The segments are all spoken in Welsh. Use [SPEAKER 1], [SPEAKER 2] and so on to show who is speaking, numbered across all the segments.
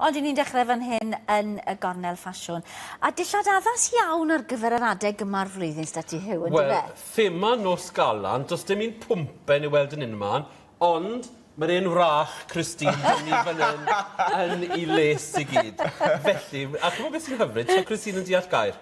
[SPEAKER 1] Ond 'yn ni'n dechrau fan hyn yn y gornel ffasiwn. A dillad addas iawn ar gyfer yr adeg yma'r flwyddyn s'da ti Huw, yndyfe?
[SPEAKER 2] Wel, thema Nos Galan, does dim un pwmpen i'w weld yn unman, ond Mae'r un wrach Christine fyny fan hyn yn 'i les i gyd. Felly, a ch'mo' beth sy'n hyfryd, 'sa Christine yn deall gair.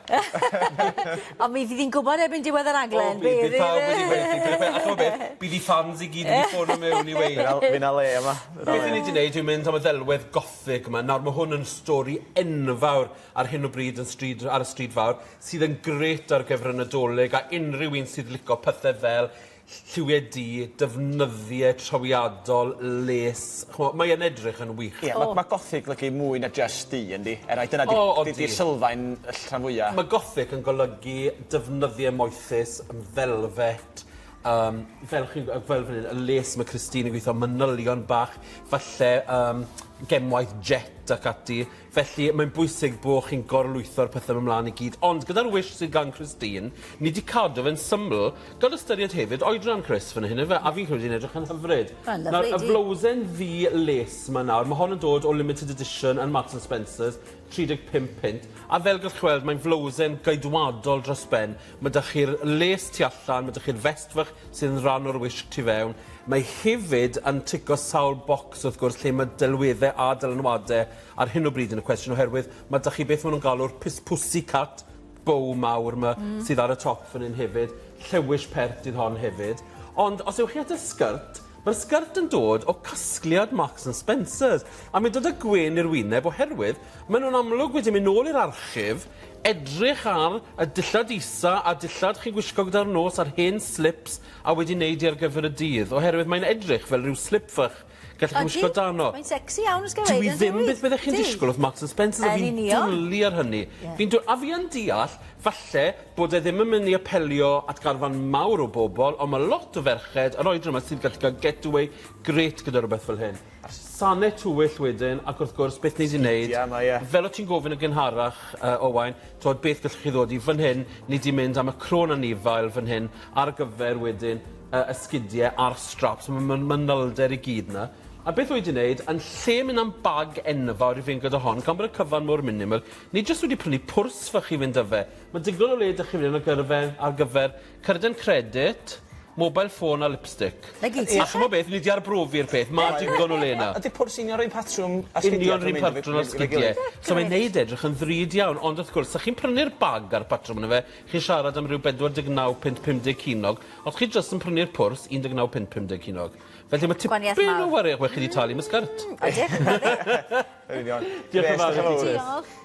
[SPEAKER 1] Ond mi fydd 'i'n gwbod erbyn diwedd y raglen.
[SPEAKER 2] O bydd, bydd pawb wedi gweud wrthi, a ch'mo' beth, bydd 'i ffans i gyd wedi ffono mewn i weud.
[SPEAKER 3] Fy' 'na le yma.
[SPEAKER 2] Beth 'yn ni 'di neud yw mynd am y ddelwedd gothig yma. Nawr ma' hwn yn stori enfawr ar hyn o bryd yn stryd ar y stryd fawr, sydd yn grêt ar gyfer y Nadolig a unrhyw un sydd lico pethe fel Lliwie du, defnyddie trawiadol, les, ch'mo' mae e'n edrych yn wych.
[SPEAKER 3] Ie, ma' ma' gothic golygu mwy na jyst du yndi? Er mai dyna 'di...
[SPEAKER 2] O odi.
[SPEAKER 3] ...'di sylfaen y rhan fwya.
[SPEAKER 2] Ma' gothic yn golygu defnyddie moethus, yn felfet, yym fel chi'n yy fel fan 'yn, y les ma' Christine yn gwitho, manylion bach, falle yym gemwaith jet ac ati. Felly, mae'n bwysig bo' chi'n gorlwytho'r pethe 'ma mlan i gyd, ond gyda'r wish sydd gan Christine, ni 'di cadw fe'n syml, gan ystyried hefyd oedran Chris fan hyn yfe, a fi'n credu yn edrych yn hyfryd.
[SPEAKER 1] Mae'n lyfli,
[SPEAKER 2] Nawr, y
[SPEAKER 1] 'di.
[SPEAKER 2] blowsen ddu les 'ma nawr, ma' hon yn dod o limited edition yn Marks and Spencer's, 35 punt, a fel gallwch chi weld, mae'n flowsen geidwadol dros ben. Ma' 'da chi'r les tu allan, ma' 'da chi'r vest fach sydd yn rhan o'r wisg tu fewn. Mae hefyd yn tico sawl bocs wrth gwrs lle ma' delwedde a dylanwade ar hyn o bryd yn y cwestiwn oherwydd ma' 'da chi beth ma' nw'n galw'r pus pussy cat bow mawr 'ma sydd ar y top fan 'yn hefyd. Llewis pert ydd hon hefyd. Ond os ewch chi at y sgyrt, ma'r sgyrt yn dod o casgliad Marks and Spencers a mae'n dod â gwên i'r wyneb oherwydd ma' nw'n amlwg wedi mynd nôl i'r archif, edrych ar y dillad isa a dillad chi'n gwisgo gyda'r nos a'r hen slips a wedi neud i ar gyfer y dydd oherwydd mae'n edrych fel rhyw slip fych Gallech chi wisgo dano.
[SPEAKER 1] Mae'n sexy iawn os ga i weud.
[SPEAKER 2] Dw i ddim beth byddech chi'n disgwyl wrth Marks and Spencer's a fi'n dwli ar hynny. Fi'n dw- a fi yn deall falle bod e ddim yn myn' i apelio at garfan mawr o bobol on' ma' lot o ferched yr oedran 'ma sydd gallu ca'l getaway grêt gyda rwbeth fel hyn. Sane tywyll wedyn ac wrth gwrs beth ni 'di neud...
[SPEAKER 3] Sgidia 'ma ie.
[SPEAKER 2] Fel o' ti'n gofyn yn gynharach yy Owain t'wod beth gallwch chi ddod i fan hyn ni 'di mynd am y crôn anifail fan hyn ar gyfer wedyn y y sgidie a'r straps, ma' ma'n manylder i gyd 'na. A beth wy 'di neud, yn lle mynd am bag enfawr i fynd gyda hon, gan bod y cyfan mor minimal, ni jyst wedi prynu pwrs fach i fynd â fe. Ma' digon o le 'da chi fan 'yn ar gyfer ar gyfer carden credit, mobile phone a lipstick.
[SPEAKER 1] 'Na gyd ti
[SPEAKER 2] A ch'mo' beth, ni 'di arbrofi'r peth, ma' digon o le 'na.
[SPEAKER 3] Ydi pwrs union 'r un patrwm â sgidie?
[SPEAKER 2] Union 'r un patrwm â'r sgidie. So mae'n neud edrych yn ddrud iawn, ond wrth gwrs, 'sach chi'n prynu'r bag a'r patrwm yno fe, chi'n siarad am ryw 49 punt 50 ceiniog, Os chi jyst yn prynu'r pwrs, 19 punt 50 ceiniog. Felly mae tipyn o wariant wel chi 'di talu am y sgyrt.
[SPEAKER 1] Ydych, ydych.
[SPEAKER 3] Yn union.
[SPEAKER 2] Diolch yn fawr i ti.
[SPEAKER 1] Diolch.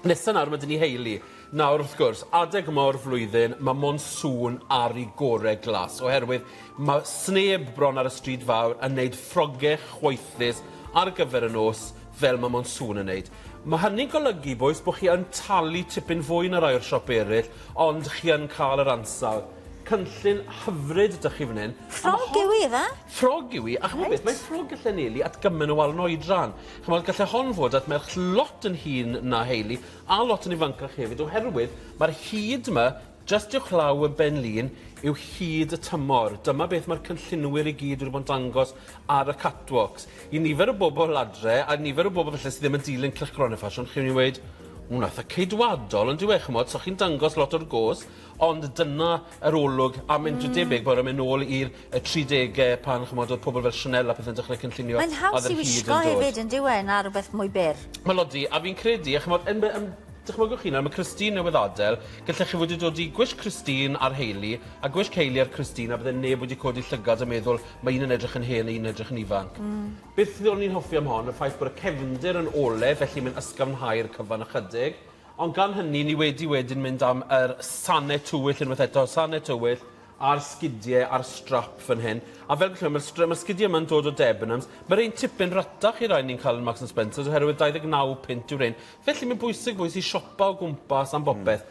[SPEAKER 2] Nesa nawr ma' 'da ni Hayley. Nawr wrth gwrs, adeg yma o'r flwyddyn, ma' monsŵn ar 'i gore glas, oherwydd ma' sneb bron ar y stryd fawr yn neud ffroge chwaethus ar gyfer y nos fel ma' monsŵn yn neud. Ma' hynny'n golygu, bois, bo' chi yn talu tipyn fwy na rai o'r siope eryll, ond chi yn ca'l yr ansawdd. Cynllun hyfryd 'dych chi fan 'yn.
[SPEAKER 1] Ffrog yw 'i yfe?
[SPEAKER 2] Ffrog yw 'i, a ch'mod beth, mae ffrog gallen eli at gymen o wahanol oedran. Ch'mod, galle hon fod at merch lot yn hŷn na Hayley, a lot yn ifancach hefyd, oherwydd ma'r hyd 'ma, jyst uwchlaw y ben-lin, yw hyd y tymor. Dyma beth ma'r cynllunwyr i gyd wedi bod yn dangos ar y catwalks. I nifer o bobol adre, a nifer o bobol falle sy ddim yn dilyn cylchgrone ffasiwn, chi'n myn' i weud, O, 'wnna itha ceidwadol on'd yw e, ch'mod, so chi'n dangos lot o'r go's, Ond dyna yr olwg, a mae'n mm. debyg bod o'n mynd nôl i'r y 30au pan ch'mod o'dd pobol fel Chanel a pethe'n dechre cynllunio.
[SPEAKER 1] Mae'n haws i wisgo hefyd on'd yw e na rwbeth mwy byr.
[SPEAKER 2] Wel odi, a fi'n credu, a ch'mod yn yn dychmygwch chi nawr ma' Christine newydd adel, gallech chi fod 'di dod i gwisg Christine ar Hayley, a gwisg Hayley ar Christine a bydde neb wedi codi llygad a meddwl ma' un yn edrych yn hen a un yn edrych yn ifanc. Mm. Beth o'n i'n hoffi am hon, y ffaith bod y cefndir yn ole, felly mae'n ysgafnhau'r cyfan ychydig. Ond gan hynny, ni wedi wedyn mynd am yr sanau tywyll unwaith eto, sanau tywyll a'r sgidie a'r strap fan hyn. A fel gallwch chi weld, mae'r sgidie yma'n dod o Debenhams. Mae rhein tipyn ratach i rai ni'n cael yn Marks and Spencer's oherwydd 29 punt yw rhein. Felly mae'n bwysig bwys i siopa o gwmpas am bopeth.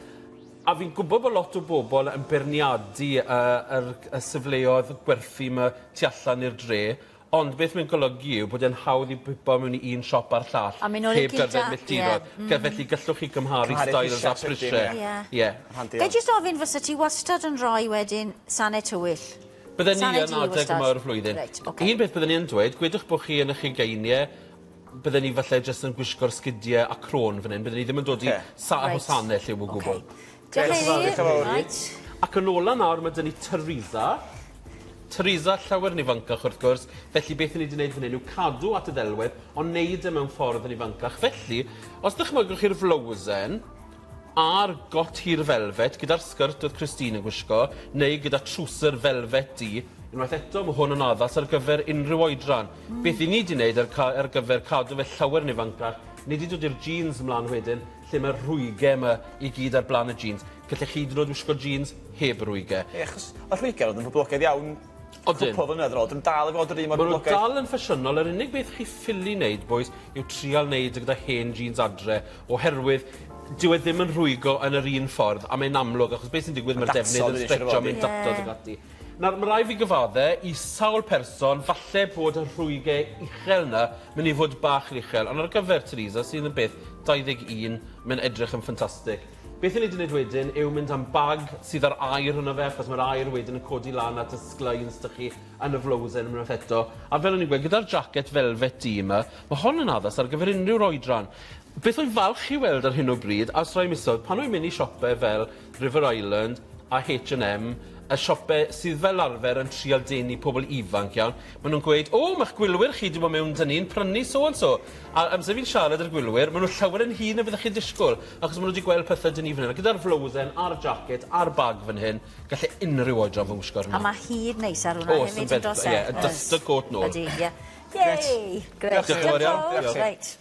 [SPEAKER 2] A fi'n gwybod bod lot o bobl yn beirniadu uh, yr, y safleoedd gwerthu yma tu allan i'r dre, Ond beth mae'n golygu yw bod e'n hawdd i bipo mewn i un siop a'r llall.
[SPEAKER 1] A mynd nôl i'r
[SPEAKER 2] Heb gerdded milltirodd.
[SPEAKER 1] Ie.
[SPEAKER 2] Ge- felly gallwch chi gymharu styles a prisie.
[SPEAKER 1] Ie.
[SPEAKER 2] Ie.
[SPEAKER 1] Gai jyst ofyn fysa ti wastad yn rhoi wedyn sane tywyll?
[SPEAKER 2] Bydden ni yn adeg yma o'r flwyddyn.
[SPEAKER 1] Reit, oce.
[SPEAKER 2] Un peth bydden i yn dweud, gwedwch bo' chi yn 'ych ugeinie, bydden ni falle jyst yn gwisgo'r sgidie a crôn fan 'yn bydden ni ddim yn dod i sa-
[SPEAKER 1] Reit.
[SPEAKER 2] hosane lliw o gwbwl.
[SPEAKER 1] Diolch
[SPEAKER 3] Diolch yn fawr,
[SPEAKER 1] Eilir.
[SPEAKER 3] diolch yn fawr.
[SPEAKER 1] Reit.
[SPEAKER 2] Ac yn ola nawr ma' 'da ni Teresa. Teresa llawer yn ifancach wrth gwrs, felly beth 'yn ni 'di neud fan 'yn yw cadw at y ddelwedd ond neud e mewn ffordd yn ifancach. Felly, os dychmygwch chi'r flowsen a'r got hir felfet gyda'r sgyrt o'dd Christine yn gwisgo, neu gyda trwser felfet du, unwaith eto ma' hwn yn addas ar gyfer unrhyw oedran. Beth 'yn ni 'di neud ar ca- ar gyfer cadw fe llawer yn ifancach, ni 'di dod i'r jeans ymlan wedyn, lle ma'r rhwyge 'ma i gyd ar blan y jeans. Gallech chi hyd yn o'd wisgo jeans heb rwyge.
[SPEAKER 3] Ie, achos o'dd rhwyge oedd yn poblogaidd iawn
[SPEAKER 2] Odyn.
[SPEAKER 3] cwpl o flynedd yn ôl, dyn dal i fod yr un mor
[SPEAKER 2] Ma' nhw
[SPEAKER 3] boblogaidd.
[SPEAKER 2] dal yn ffasiynol, yr unig beth chi ffili neud, bois, yw trial neud e gyda hen jeans adre, oherwydd dyw e ddim yn rhwygo yn yr un ffordd, a mae'n amlwg, achos beth sy'n digwydd, mae'r
[SPEAKER 3] Datod
[SPEAKER 2] defnydd yn
[SPEAKER 3] ydi, siŵr o
[SPEAKER 2] stretcho,
[SPEAKER 3] fod.
[SPEAKER 2] mae'n datod ac ati. Nawr, ma' rai' fi gyfadde, i sawl person, falle bod y rhwyge uchel 'na mynd i fod bach yn uchel, ond ar gyfer Teresa, sydd yn beth 21, mae'n edrych yn ffantastig. Beth 'yn ni 'di neud wedyn yw mynd am bag sydd ar aer yno fe, achos ma'r aer wedyn yn codi lan at y sgleins 'dych chi yn y flowsen unwaith eto. A fel o'n i'n gweud, gyda'r jacket velvet du 'ma, ma' hon yn addas ar gyfer unrhyw oedran. Beth wy'n falch i weld ar hyn o bryd, ers rai misoedd, pan wy'n mynd i siope fel River Island a H&M, y siope sydd fel arfer yn trial denu pobl ifanc iawn, ma' nhw'n gweud, o, ma'ch gwylwyr chi 'di bod mewn 'da ni'n prynu so and so. A amser fi'n siarad â'r gwylwyr, ma' nhw llawer yn hŷn na byddech chi'n disgwyl, achos ma' nhw wedi gweld pethe 'da ni fan hyn. A gyda'r flowsen a'r jacket a'r bag fan hyn, galle unrhyw oedran fod yn wisgo
[SPEAKER 1] A
[SPEAKER 2] hwnna.
[SPEAKER 1] mae hyd neis ar hwnna
[SPEAKER 2] Oes, yn
[SPEAKER 1] hefyd yn
[SPEAKER 2] bendant,
[SPEAKER 1] does e?
[SPEAKER 2] ie, y duster coat nôl.
[SPEAKER 1] Ydy, ie. Yay! Grêt.
[SPEAKER 2] Diolch yn fawr iawn.
[SPEAKER 1] Diolch.
[SPEAKER 2] Diolch.
[SPEAKER 1] Reit.